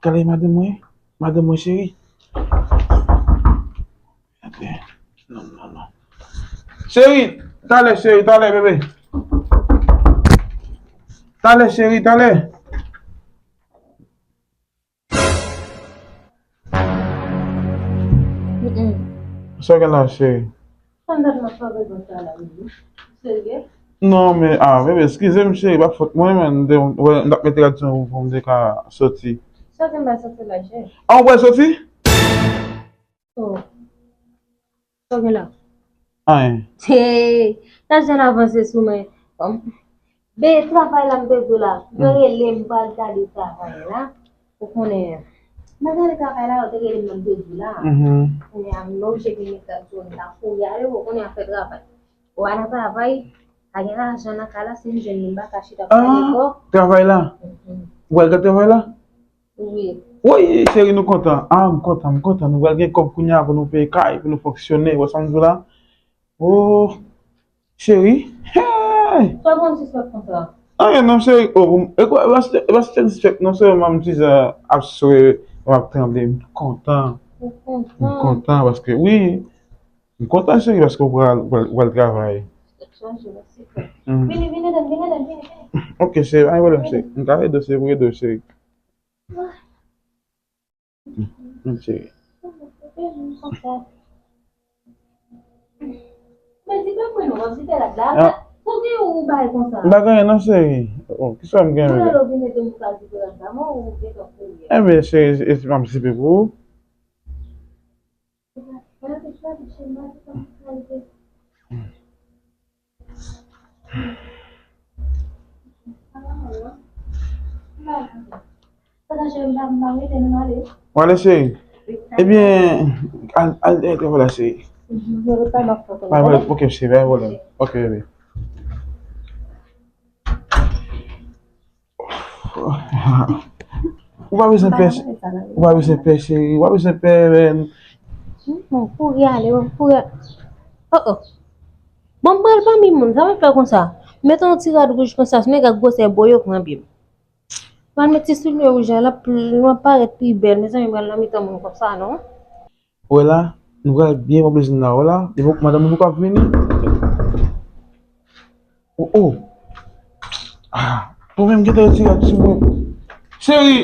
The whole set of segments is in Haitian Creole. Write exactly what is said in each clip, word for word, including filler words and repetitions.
Talè, madanm mwen. Madanm mwen, cheri. Non, non, non. Cheri, talè, cheri, talè, bebe. Talè, cheri, talè. Mm-mm. Sa w gen la, cheri? Sa m t ap nan fè bezwen sa la, wi. Serye? Non, men, ah, bebe, eskize m, cheri, pa fòt mwen, men, m te, wè, m t ap mete rad sou pou m te ka soti. Sa w gen ba soti la, cheri? Ah, ou pral soti? Oh. Sa w gen la? Anyen. Hey, lajan avanse sou mwen. Bon, be, travay la m te di w la. Yo rele m pral gade travay la. Ou konnen, m al gade travay la, yo te rele m nan m te di w la. Mhm. Kounye a, m oblije vin met rad sou mwen, m ta kouri ale, ou konnen afè travay. Ou al nan travay, pa gen lajan nan kay la, si m jwenn li, m pa ka chita pou pale ankò. Travay la? Mhm. Ou al gade travay la? Wi. Wi, cheri, nou kontan. Ah, m kontan, m kontan. Nou pral gen kòb kounye a pou nou peye kay, pou nou fonksyone. Wè sa m di w la? Oh, cheri. Hey! Sa w konn sispèk konsa? Anyen non, cheri. Oh, e kwa, e pa, e pa sispèk non, sèlman m dizan ap swe, m ap tranble. M kontan. Ou kontan? M kontan paske, wi, m kontan, cheri, paske w pral, w pral, w pral travay. Chanje, mèsi. Mm. Vini, vini, vini, vini, vini. Ok, cheri, pa gen pwoblèm, cheri. M ka ede w, cheri, pou ede w, cheri. M cheri. Men di pa mwen non, w ap di pè la la. Ah. Pou ki ou bay konsa? M pa gen anyen non, cheri. Oh, kisa m gen? Ou lè ou vin ede m ka di pè la la, mwen ou gentan kouri. Enben, cheri, e, e, m ap zipe pou ou. W ale, cheri? Ebyen, al, al dèyè travay la, cheri. Pa gen pwoblèm. Ok, cheri, pa gen pwoblèm. Ok, bebe. Ou pa bezwen pè, ou pa bezwen pè, cheri. Ou pa bezwen pè, men. Bon, kouri ale, bon, kouri ale. Oh, oh. Bon, m pral pami moun, sa m ap fè konsa. Mete yon ti rad wouj konsa, sou nèg ak gwosè bo yo pran pye m. Pral met ti soulye wouj la, l ap, l ap parèt pi bèl, mezanmi, m pral nan mitan moun konsa, non? Wè la, nou pral byen pran plezi n la, wè la. Depi madanm nou poko ap vini. Oh, oh. Ah, mwen menm gentan retire rad sou mwen. Cheri!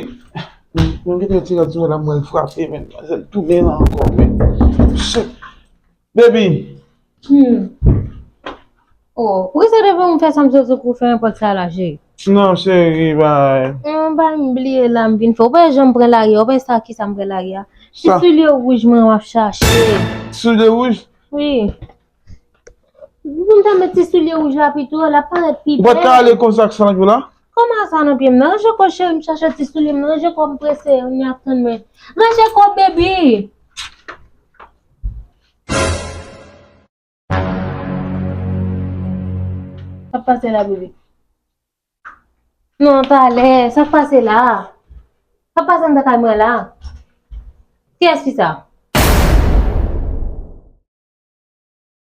Mwen gentan retire rad sou mwen la, mwen frape, men. Manzèl tounen la ankò, men. Shit. Baby. Hmm. Oh, poukisa depi m fè sa m soti kou fè nenpòt sa la, cheri? Non, cheri, bay. Non, bay m bliye la, m vin fè. Ou pa janm pran lari a, ou pa sa ki sa m pran lari a. Ti soulye wouj mwen w ap chache. Soulye wouj? Wi. Pou m ta met ti soulye wouj la pito, l ap parèt pi bèl. Ou pa t ka ale konsa ak sa nan pye w la? Kòman sa nan pye m nan? Ranje kò cheri, m chache ti soulye m nan. Ranje kò m prese, yon nèg ap tann mwen. Ranje kò, baby! Sa k pase la, bebe? Non, talè, sa k pase la? Sa k pase anndan kay mwen la? Kiyès fi sa?